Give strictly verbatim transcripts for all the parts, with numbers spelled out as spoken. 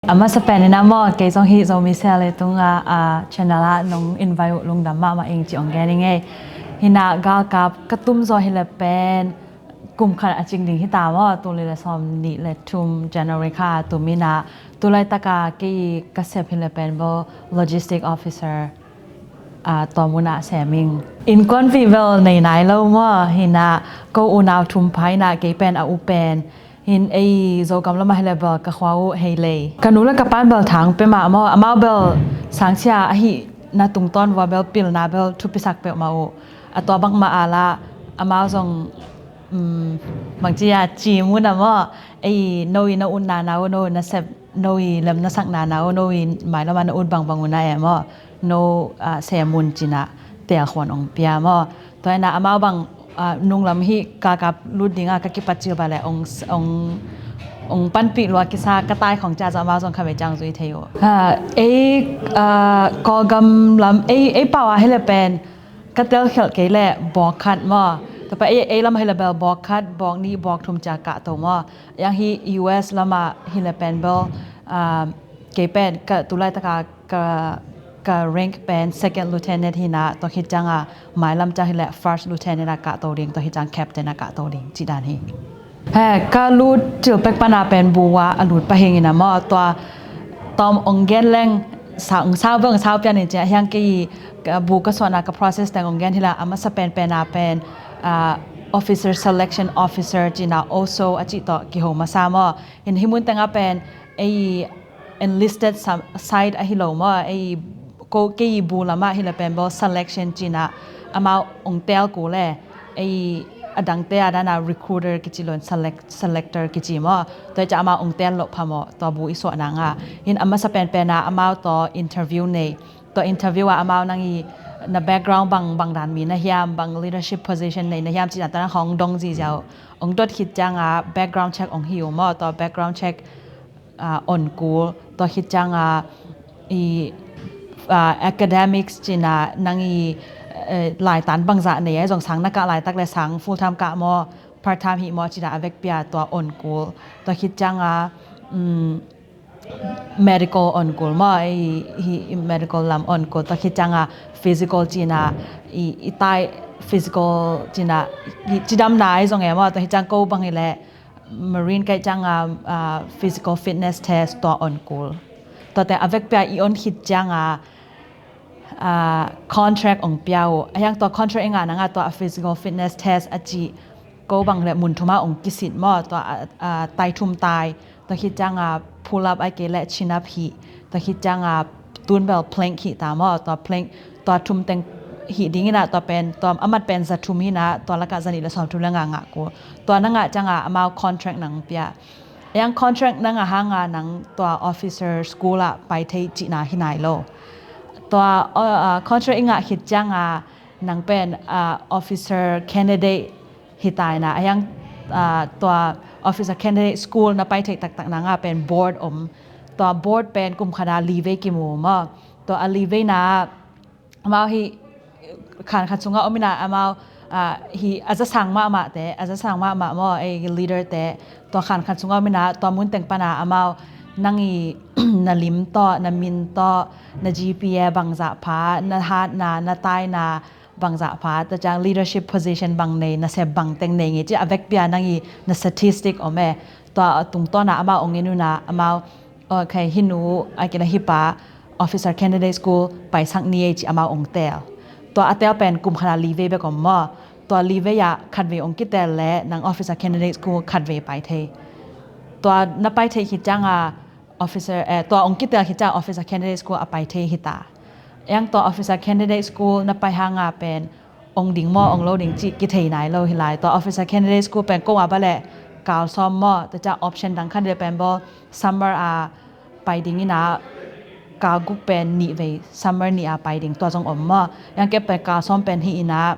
A masa pen in ah maw, kei zong hih Zomi Sia Leitung a, a channel ah nong invite uh lungdam mahmah ing ci ong gen ing ei. Hi in ah galkap ka tum zaw hi le pen kum khat a cing ding hi ta maw, tul nih le sawm nih le thum January kha tum in ah, tu laitak a kei ka sep hi le pen bel logistic officer a, tua mun ah sem ing. Innkuanpih bel nei nai lo maw, hi in ah ko unau thum pha in ah kei pen a u pen. Hi in ei Zogam lam ah hi le bel ka khua uh Hei Lei. Ka nu le ka pa'n bel thang pia mah maw, amau bel sangsia ahihna tungtawn vua bel pilna bel thupisak peuhmah uh. A tua bangmah a lah amau zong, um, bangci a ci mun a maw, ei no i na utna na uh, no na sep, no i lem na sakna na uh, no i mailam a na ut bangbang uh na e maw, no, ah, sem mun ci in ah telkhuan ong pia maw. Tua hi in ah amau bang, ah, nunglam hih galkap lut ding a ka kipat cil bang le ong, ong, ong panpih lua kisa ka tai khong ciang zong amau zong kha ve ciang zui thei uh. Ah, ei, ah, Kawlgam lam, ei, ei pau a hi le pen ka telkhialh kei le bawk khat maw. Tua pen ei, ei lam ah hi le bel bawk khat, bawk nih, bawk thum ci a kah to maw. Ahih hang hih U S lam ah hi le pen bel, ah, kei pen ka tu laitak a ka, ka rank pen second lieutenant hi in ah, tua khit ciang a mailam ciang hi le first lieutenant a kah to ding, tua khit ciang captain a kah to ding ci dan hi. He, ka lut cil pek pan a pen bu a lut pah ing in ah maw, tua tawm ong gen leng sau, sau bel ong sau pian in ci a, hi in ah kei, ka bu ka suahna ka process teng ong gen hi la, a masa penpen a pen, ah, officer selection officer ci in ah, O S O a cih tawh kiho masa maw. Hi in hih mun teng a pen ei enlisted sa-, side ahi lo maw, ei ko, kei bu lam ah hi le pen bel selection ci in ah amau ong tel kul le, ei a dangte a dan a recruiter kici lo in select-, selector kici maw. Tua hi ciang amau ong tel loh pha maw, tua bu i suahna nga. Hi in a masa penpen a amau tua interview nei. Tua interview a amau nang i na background bang, bang dan mi na hiam, bang leadership position nei na hiam ci in ah tua dan khong dong ziziau. Ong dot khit ciang a background check ong hi uh maw, tua background check ah, on kul, tua khit ciang a i, ah, academics ci in ah nang i, eh, laitan bangzah nei a, zong sang na kah laitak le sang full time kah maw, part time hi maw ci in ah a vekpi a tua on kul. Tua khit ciang a, um, medical on kul maw, i, i, i medical lam on kul. Tua khit ciang a physical ci in ah i, i tai physical ci in ah i, cidamna i zong e maw, tua khit ciang ko bang hi le Marine ka hih ciang a, ah, physical fitness test tua on kul. Tua teng a vekpi a i on khit ciang a, ah, contract ong pia uh. Ahih hang tua contract i ngah nang a tua a physical fitness test a cih ko bang le mun thum a ong kisit maw, tua, ah, ah, tai thum tai. Tua khit ciang a pull up ahih kei le chin up hih. Tua khit ciang a tun bel plank hih ta maw, tua plank, tua thum teng hih ding in ah, tua pen, tua a mat pen za thum hi in ah, tua lak ah za nih le sawm thum le nga ngah kul. Tua na ngah ciang a amau contract nang pia. Ahih hang contract na ngah hang a nang tua officer school ah pai thei cihna hi nai lo. Tua, uh, uh, contract i ngah khit ciang a nang pen, uh, officer candidate hi ta in ah, ahih hang, ah, tua officer candidate school na pai theih taktak nang a pen board om. Tua board pen kum khat a li vei kimu maw. Tua a li vei na amau hih khan khat sung a om in ah amau, ah, hih a za sang mahmah te, a za sang mahmah maw, ei leader te. Tua khan khat sung a om in ah tua mun teng pan a amau nang i na lim tawh, na min tawh, na G P A bangzah pha, na hatna, na taina, bangzah pha, tua ciang leadership position bang nei, nasep bang teng nei nge ci a vekpi a nang i na statistic om e. Tua tungtawn a amau ong en un ah amau, okay, hih nu ahih kei le hih pa officer candidate school paisak ni ei ci amau ong tel. Tua a tel pen kum khat a li vei bek om maw. Tua li vei ah khat vei ong kitel le nang officer candidate school khat vei pai thei. Tua na pai thei khit ciang a officer, eh, tua ong kitel khit ciang officer candidate school a pai thei hi ta. Ahih hang tua officer candidate school na pai hang a pen ong ding maw, ong lo ding cih kithei nai lo hi lai. Tua officer candidate school pen ko a bang le kal sawm maw, tua ciang option dang khat le pen bel summer a pai ding in ah kal guk pen nih vei, summer nih a pai ding tua zong om maw. Ahih hang kei pen kal sawm pen hi in ah,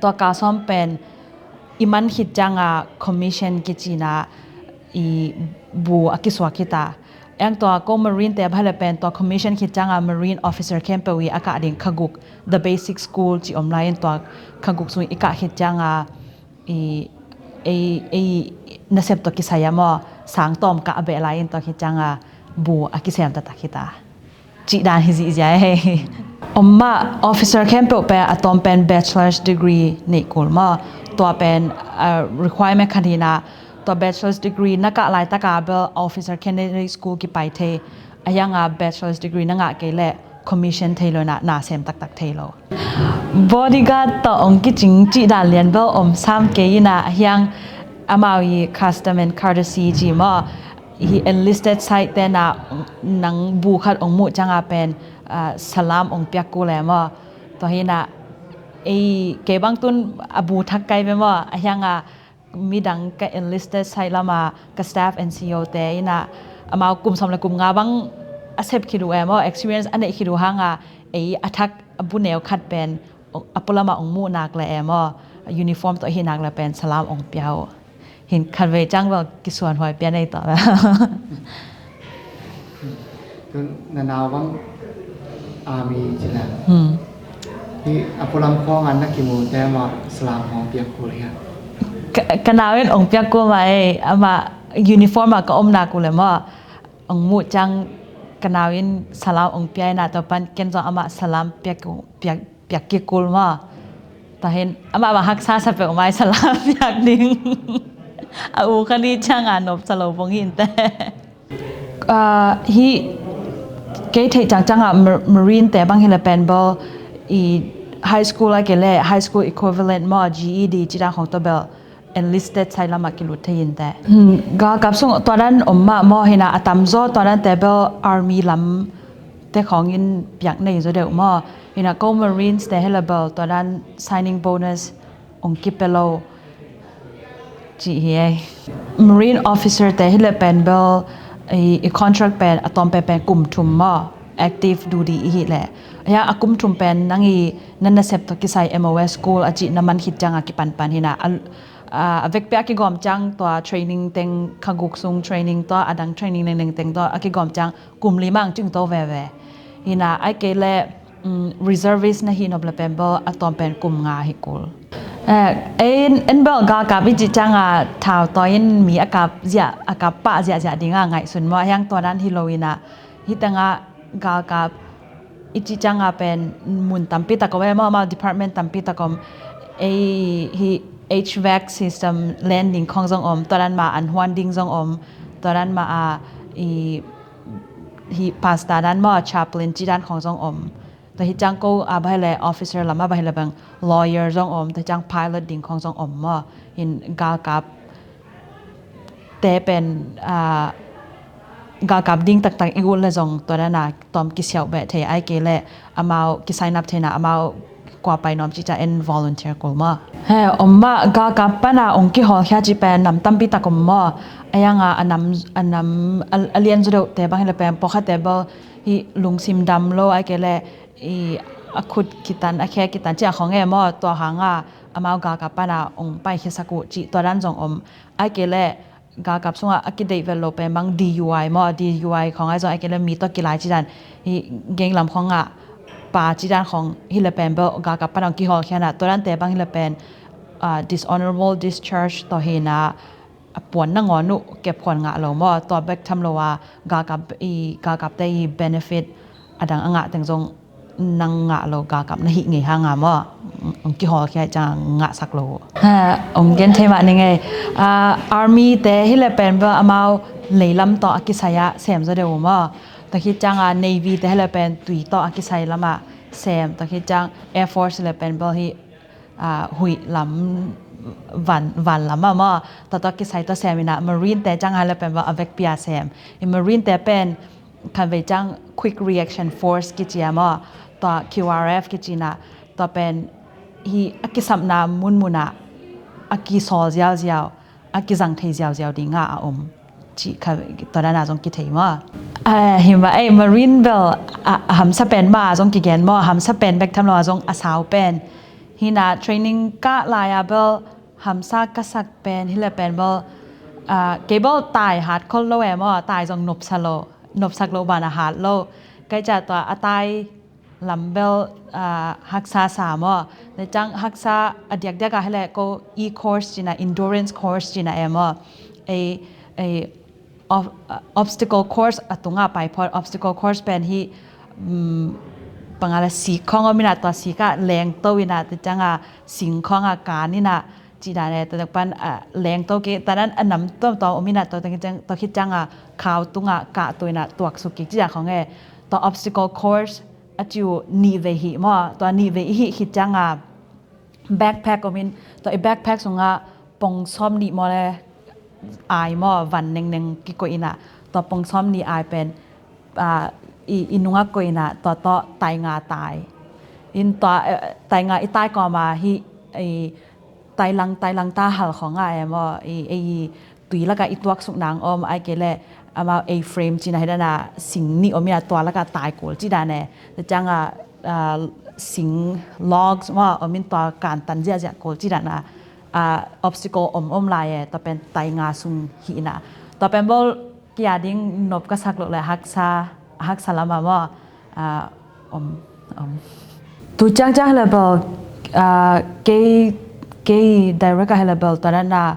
tua kal sawm pen i man khit ciang a commission kici in ah i bu a kisuak hi ta. Ahih hang tua ko Marine te bang le pen tua commission khit ciang a Marine officer khempeuh i a kah ding kha guk, the basic school ci om lai in tua kha guk sung i kah khit ciang a i, ei, ei nasep tawh kisai a maw, sang tawm kah a beh lai in tua khit ciang a bu a kisem taktak hi ta. Cih dan hi zihziah e. Om mah, officer khempeuh pen a tawm pen bachelor's degree neih kul maw. Tua pen a requirement khat hi na, tua bachelor's degree na kah laitaka bel officer candidate school kipai thei. A hianga bachelor's degree na ngah kei leh commission thei lo na, na sem taktak thei lo. Bodyguard tawh ong kicing cih dan lian bel om sam kei ina, a hiang amau i custom and courtesy ci maw. Hi enlisted side te na nang bu khat ong muh cianga pen, ah, salam ong piak kul e maw. Tua hi na, ei, kei bang tun a bu thak kai ve maw. A hianga midang ka enlisted side lama ka staff N C O te ina amau kum sawm le kum nga bang a sep khit uh e maw, experience a neih khit uh hanga ei a thak a bu neu khat pen a pulama ong muh nak le e maw, uniform tawh hi nak le pen salam ong pia uh. Hin khatvei ciang bel kisuan huai pia nei tawh. Tun na nau bang army ci na. Hmm. Hi a pulam khawng an na kimu te mah salam khawng piak kul hiam? Ka, ka nau in ong piak kul mah ei, amah uniform ah ka om nak uh le maw. Ong muh ciang ka nau in salam ong pia ina tua pan ken zong amah salam piak, piak, piak kik kul maw. Tua hin amah bang haksa sa peuh mai salam piak ding. A u kha ni cianga nop sa lo bong hin te. Ah, hi kei theih ciangcianga Mar-, Marine te bang hi le pen bel i high school a kei le high school equivalent maw, G E D ci dan khawng tawh bel enlisted side lamah kilut thei in te. Hmm, galkap sung tua dan om mah maw, hi na a tamzaw tua dan te bel army lam te khawng in piak nei zaw deuh maw. Hi na ko Marines te hi le bel tua dan signing bonus ong kipia lo cih hi ei. Marine officer te hi le pen bel i, i contract pen a tawm pen pen kum thum maw, active duty i hi le. Hi a kum thum pen nang i na nasep tawh kisai M O S school a cih na man khit cianga kipanpan hi na a, a, a vekpi a kigawm ciang tua training teng kha guk sung training tua a dang training nengdeng teng tua a kigawm ciang kum li mang cing to veve. Hi na ai kei le, um, reservist na hi nop le pen bel a tawm pen kum nga hi kul. Eh, en, en bel galkap i cih cianga thau tawi in mi a kap ziah, a kap pah ziahziah dinga ngaihsun maw, a hiang tua dan hi lo ina, hi tengah galkap i cih cianga pen mun tampi tak om e maw, amau department tampi tak om. Ei hi H vac system landing khawng zong om, tua dan mah an huan ding zong om, tua dan mah a i hi pastor dan maw, chaplain ci dan khawng zong om. Tua hi ciang ko a bang hi le officer lam a bang hi le bang lawyer zong om, tua hi ciang pilot ding khawng zong om maw. Hin galkap te pen, ah, galkap ding taktak i ut le zong tua dana tawm kisiauh beh thei ai kei le amau kisign up theina amau kua pai nuam cih ciang en volunteer kul maw. He, om mah galkap pana ong kihawlkhia cih pen nam tampi tak om maw. A hianga a nam, a nam, a, a lian zaw deuh te bang hi le pen pawlkhat te bel hi lungsim dam lo ai kei le i a khut kitan, a khe kitan cih a khawng e maw, tua hanga amau galkap pana ong paikhiasak uh cih tua dan zong om. Ai kei le galkap sungah a kideih vet lo pen bang D U I maw, D U I khawng ai zong ai kei le mi tawh kilai cih dan hi, geng lam khawngah pa cih dan khawng hi le pen bel galkap pana ong kihawlkhia na tua dante bang hi le pen, ah, dishonorable discharge tawh hi na a puan nangawn uh kepkhuan ngah lo maw, tua bek tham lo a galkap i, galkapte i benefit a dang a ngah teng zong nang ngah lo, galkap na hih ngei hanga maw, ong kihawlkhia ciang ngahsak lo uh. Ha, ong gen thei mah ni ngei. Ah, army te hi le pen bel amau leilam tawh a kisai ah sem zaw deuh uh maw. Tua khit cianga navy te hi le pen tui tawh a kisai lamah sem, tua khit ciang air force hi le pen bel hi ah, huih lam, van, van lam ah maw, tua tawh kisai tawh sem ina, marine te ciang hai le pen bel a vekpi a sem. I marine te pen khanvei ciang quick reaction force kici a maw, tua Q R F kici na, tua pen hi a kisapna munmun ah a kisawl ziauziau, a kizang thei ziauziau dinga a om cih kha, tua dana zong kithei maw. Ah, hi mah ei, marine bel a, a hamsa pen mah zong kigen maw, a hamsa pen bek tham lo a zong a sau pen. Hi na training kah lai a bel hamsa ka sak pen hi le pen bel, ah, kei bel tai hat khol lo e maw, tai zong nopsa lo, nopsak lo ban a hat lo. Kei ca tua a tai lam bel, ah, haksa sa maw. Le ciang haksa a diakdiak a hi le ko e course cina, endurance course cina e maw. Ei, ei, Ob-, uh, obstacle course a tungah pai phot. Obstacle course pen hih, um, bang a la sik khawng om inah, tua sikah lengto inah, tua ciangah sing khawngah kan inah, cih dan e, tua pan, uh, lengto kik, tua dan a nam tuamtuam om inah, tua, tua khit ciangah khau tungah kahto inah tuaksuk kik cih dan khawng e. Tua obstacle course a cih uh nih vei hih maw, tua nih vei i hih khit ciangah backpack om in, tua i backpack sungah pong sawm nih maw le, ai maw, van nengneng kikoih inah, tua pong sawm nih ai pen, ah, i, i nungah koih inah, tua tawh tainga tai. In tua, eh, tainga i tai kawma hih, i tailang, tailang ta hal khawngah e maw, i, i tui lakah i tuaksuk nang om, ai kei leh amau A-frame cih na hi dan a sing nih om inah, tua lakah tai kul cih dan e. Tua ciangah, ah, sing logs maw om in, tua kantan ziahziah kul cih dan a, ah, obstacle om om lai e, tua pen tainga sung hih inah. Tua pen bawl kia ding nop ka sak loh le haksa, haksa lamah maw, ah, om, om. Tu ciangciang hi le bel, ah, kei, kei direct ah hi le bel, tua dan a,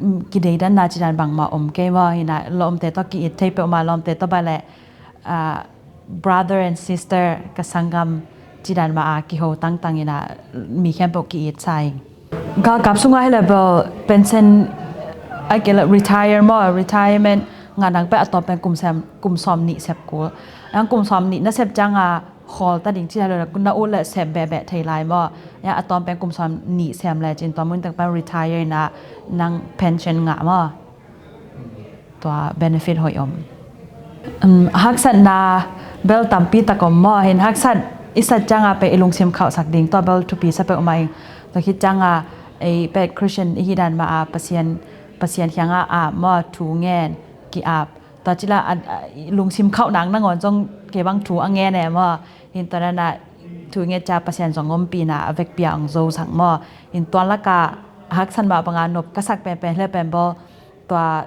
mm, kidei dan a cih dan bangmah om kei maw, hi inah lawmte tawh ki-it thei peuhmah, lawmte tawh bang le, ah, brother and sister, ka sanggam cih dan mah a kiho tangtang inah mi khempeuh ki-it sa ing. Galkap sungah hi le bel pension, ai kei leh retire maw, retirement ngah nang pen a tawm pen kum sem, kum sawm nih sep kul. Ang kum sawm nih na sep ciangah khawl ta ding cih hi lo le, na ut le sep behbeh thei lai maw. Ang a tawm pen kum sawm nih sem le cin, tua mun teng pen retire inah nang pension ngah maw. Tua benefit hoih om. Um, haksatna bel tampi tak om maw, hin haksat i sat ciangah pen i lungsim khauhsak ding, tua bel thupi sa peuhmah ing. Tua khit ciangah ei pen Christian i hih dan mah a Pasian, Pasian kiangah ap maw, thu ngen, ki-ap. Tua cih lah a, a, i lungsim khauh nang nangawn zong kei bang thu a ngen e maw. Hin tua dan a thu ngen ciang Pasian zong ompih inah a vekpi ah hong zosak maw. Hin tua lakah haksat mah banga nop ka sak penpen hi le pen bawl tua,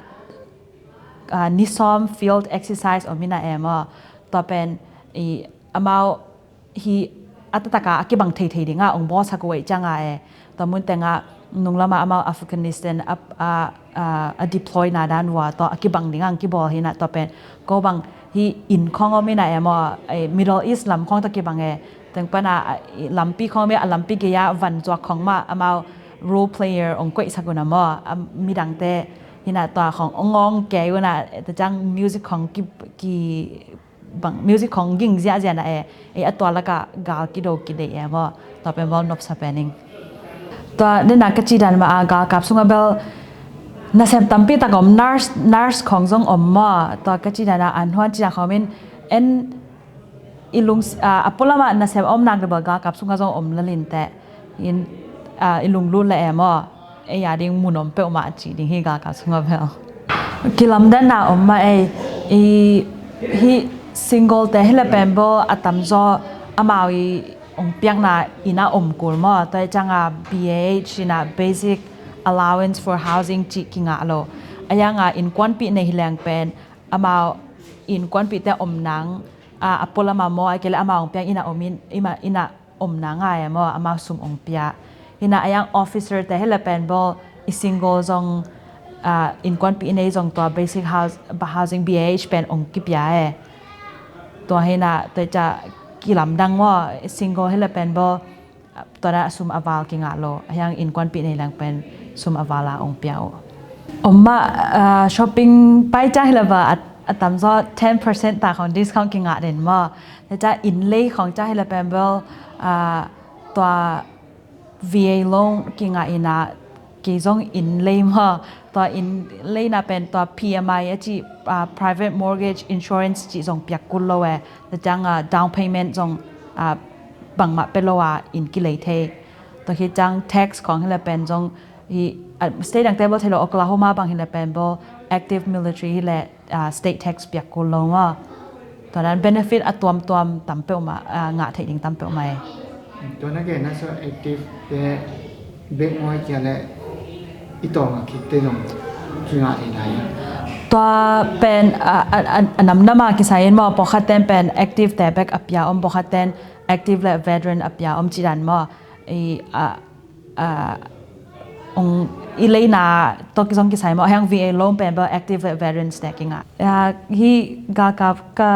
ah, ni sawm field exercise om inah e maw. Tua pen i amau hih a taktak a a kibang theithei dingah hong bawlsak uh ahih ciangah e. Tua mun tengah nung lamah amau Afghanistan a, a, a, a deploy na dan uh a, tua a kibang dingah hong kibawl hi inah, tua pen ko bang hih inn khawng om inah e maw, eh, Middle East lam khawng tawh kibang e. Teng pan a, a, i lampi khawng om inah, a lampi gei-ah van zuak khawng mah amau role player hong koihsak uh na maw, a, midangte hi inah tua khawng hong ngawng kei uh inah, tua ciang music khawng ki, ki bang, music khawng ging ziahziah na e, ei a tua lakah gal kido kideih e maw, tua pen bawl nopsa pen ing. Tua nena ka cih dan mah a galkap sungah bel nasem tampi tak om, nurse, nurse khawng zong om maw, tua ka cih dan a an huan cih dan khawng om in, en i lung, a, a pualamah nasem om nak le bel galkap sungah zong om lalin teh. In, ah, i lunglut le e maw, ei a ding mun om peuhmah a cih ding hi galkap sungah bel. Kilamdanna om mah ei, i, hih single te hi le pen bawl a tamzaw amau i hong piakna inn ah om kul maw. Tua hi ciangah B A H inah basic allowance for housing cih kingah lo. A hi ciangah innkuanpih nei hi leng pen amau innkuanpihte om nang, ah, a pualamah maw, a kei le amau hong piak inn ah om in, inn ah, inn ah om nang a e maw, amau sum hong pia. Hi inah a hi ciang officer te hi le pen bawl i single zong, ah, innkuanpih nei zong tua basic house, housing B A H pen hong kipia e. Tua hi inah tua hi ciang kilamdang maw, single hi le pen bawl, ah, tua dan a sum a val kingah lo. A hi ciang innkuanpih nei leng pen sum a val a hong pia uh. Om mah, ah, shopping pai ciang hi le bel a, a tamzaw ten percent ta khawng discount kingah den maw. Tua ciang inn lei khawng ciang hi le pen bawl, ah, tua V A loan kingah inah, kei zong inn lei maw, tua inn leina pen tua P M I a cih, ah, private mortgage insurance cih zong piak kul lo e. Tua ciangah down payment zong, ah, bangmah pia lo a inn kilei thei. Tua hi ciang tax khawng hi le pen zong hi, ah, state dangte bawl thei lo, Oklahoma bang hi le pen bawl active military hi le, ah, state tax piak kul lo maw. Tua dan benefit a tuamtuam tam peuhmah, ah, ngah theih ding tam peuhmah e. Tua na gen na so active te bek maw, a hi ciang le i tawng a kik te zong kingah thei lai a. Tua pen, ah, ah, ah, a namnam a kisai in maw, pawlkhat ten pen active te bek a pia om, pawlkhat ten active le veteran a pia om cih dan maw. I, ah, ah, ong i leina tawh zong kisai maw, hiang V A loan pen bel active le veterans te kingah. Hi galkap ka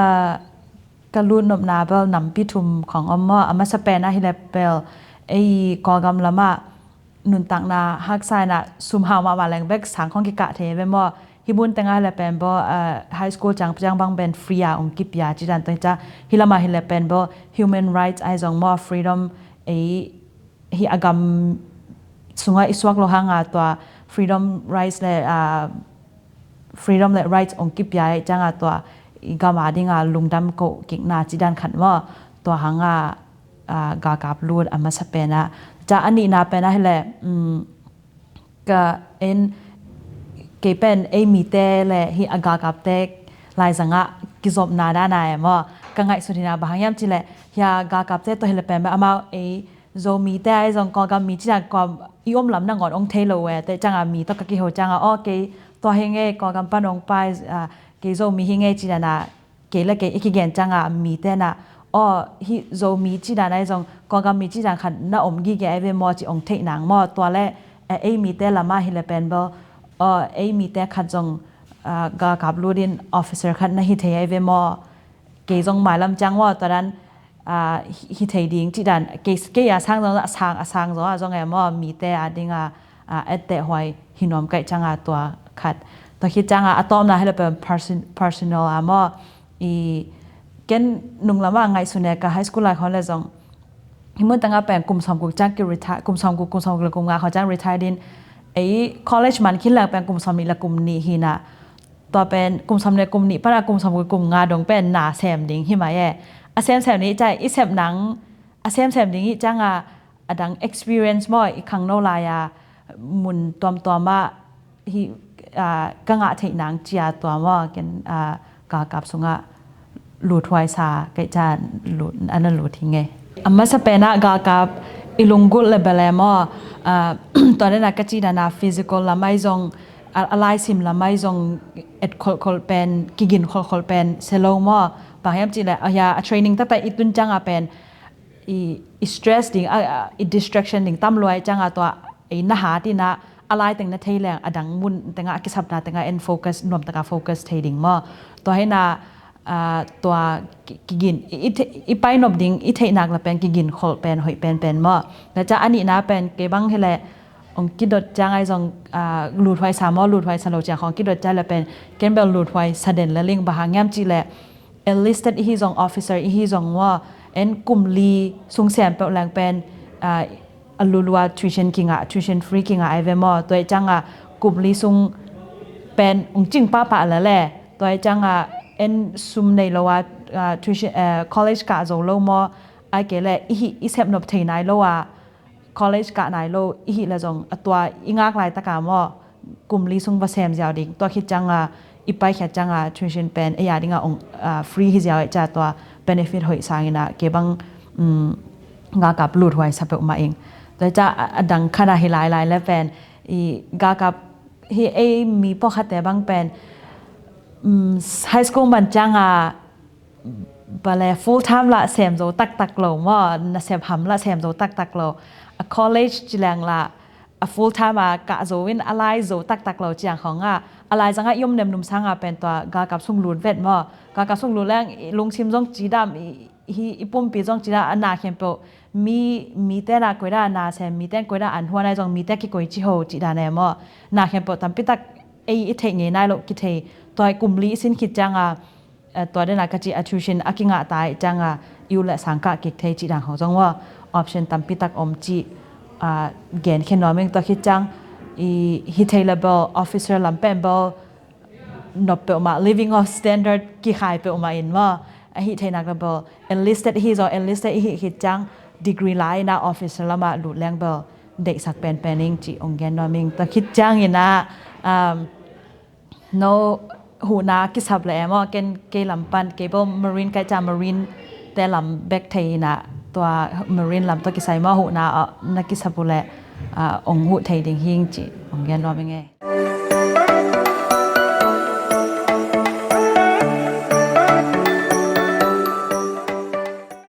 ka lut nopna bel nampi thum khong om maw. A masa pen ah hi le bel ei Kawlgam lamah nuntakna haksa inah sum hau mahmah leng bek sang khong kikah thei ve maw. Hi mun tengah hi le pen bel high school ciang ciang bang pen free a ong kipia ci dan tawh hi ca. Hi lamah hi le pen bel human rights ai zong maw, freedom, ei hi a gam sungah i suak lo hanga tua freedom rights le freedom le rights ong kipia ei cianga tua i gam a dinga lungdam ko kikna ci dan khat maw. Tua hanga galkap lut a masa penah ca a nihna penah hi le ka en kei pen ei mite le hi a galkapte laizangah kizopna dana e maw. Ka ngaihsut hina bang hang hiam ci le hi a galkapte tawh hi le pen amau ei Zomite ai zong Kawlgam mi ci dan kawm i om lam nangawn ong thei lo e. Te cianga mi tawh ka kiho cianga aw kei tua hi ngei Kawlgam pan ong pai kei Zomi hi ngei ci dana kei le kei i kigen cianga mi tena aw hi Zomi ci dan ai zong Kawlgam mi ci dan khat na om gige ai ve maw ci ong theih nang maw. Tua le ei mite lamah hi le pen bel aw ei mite khat zong galkap lutin officer khat na hi thei ai ve maw. Kei zong mailam ciang maw tua dan hi thei ding ci dan kei a sang zong a sang a sang zong a zong e maw mite a dinga etteh huai hi nuam kaih cianga tua khat. Tua khit cianga a tawmna hi le pen personal a maw i ken nung lamah ngaihsun e ka high school lai khon le zong hi mun tengah pen kum sawm guk ciang ki retire, kum sawm guk kum sawm guk le kum nga khon ciang retire din ei college man khin le pen kum sawm nih le kum nih hina. Tua pen kum sawm le kum nih pana kum sawm kum nga dong pen na sem ding hi mai e. A semsem ding i cai i sep nang a semsem ding i cianga a dang experience maw i khangno lai-a mun tuamtuamah hi ka ngah theih nang cia tua maw ken galkap sungah luthuaisa kaih ca ana lut hi ngei. A masa penah galkap i lunggulh le bele maw tua dena ka ci dana physical lamai zong a laisim lamai zong et kholhkholh pen kigin kholhkholh pen selo maw. Bang hiam cih le a training taktak i tun cianga pen i stress ding i distraction ding tam luai cianga tua ei na hat ina a lai teng na thei leng a dang mun tengah a kisapna tengah en focus nuamtaka focus thei ding maw. Tua hina tua kigin i painop ding i theihnak le pen kigin kholh pen hoih penpen maw. Na ca a nihna pen kei bang hi le ong kidot ciang ai zong luthuai sa maw luthuai sa lo ciang khong kidot ciang le pen ken bel luthuai sa den le ling bang hang hiam cih le enlisted ihi zong officer ihi zong maw en kum li sung sem peuh leng pen a lulua tuition kingah tuition free kingah ai ve maw. Tua i cianga kum li sung pen ung cing pahpah le le tua i cianga en sum nei lo a tuition college kah zo lo maw. Ai kei le ihi i sepnop thei nai lo a college kah nai lo ihi le zong a tua i ngak laitaka maw kum li sung va sem ziau ding tua khit cianga i paikhiat cianga tuition pen ei a dinga ong free hi ziau e ca tua benefit hoih sangina kei bang galkap luthuai sa peuhmah ing. Tua ca a dang khana hi lailai le pen i galkap hi ei mi pawkhatte bang pen high school man cianga bale full time lah sem zo taktak lo maw nasep ham lah sem zo taktak lo a college cileng lah a full time a kah zo in a lai zo taktak lo ciang khong a a lai zanga i om nem num sanga pen tua galkap sung lut vet maw galkap sung lut leng lungsim zong cidam hi i pumpi zong cidam a na khempeuh mi mite na koida na sem mite koida an huan ai zong mite kikoi ciho cidan e maw na khempeuh tampitak ei i theih ngei nai lo kithei tua kum li i sin khit cianga tua dena ka ci a tuition a kingah ta i cianga i u le sang kah kik thei ci dan khong zong maw option tampitak om ci gen khen nuam ing tua khit ciang i hi thei le bel officer lam pen bel nop peuhmah living of standard kikhai peuhmah in maw a hi theinak le bel enlisted hi zong enlisted i hi khit ciang degree la ina officer lamah lut leng bel deihsak penpen ing ci ong gen nuam ing tua khit ciang ina no huhna kisap le em aw ken kei lam pan kei bo marine kai ca marine te lam bek thei ina tua marine lam tua kisai maw huhna na kisap uh le ong huh thei ding hing ci ong gen nuam ing e.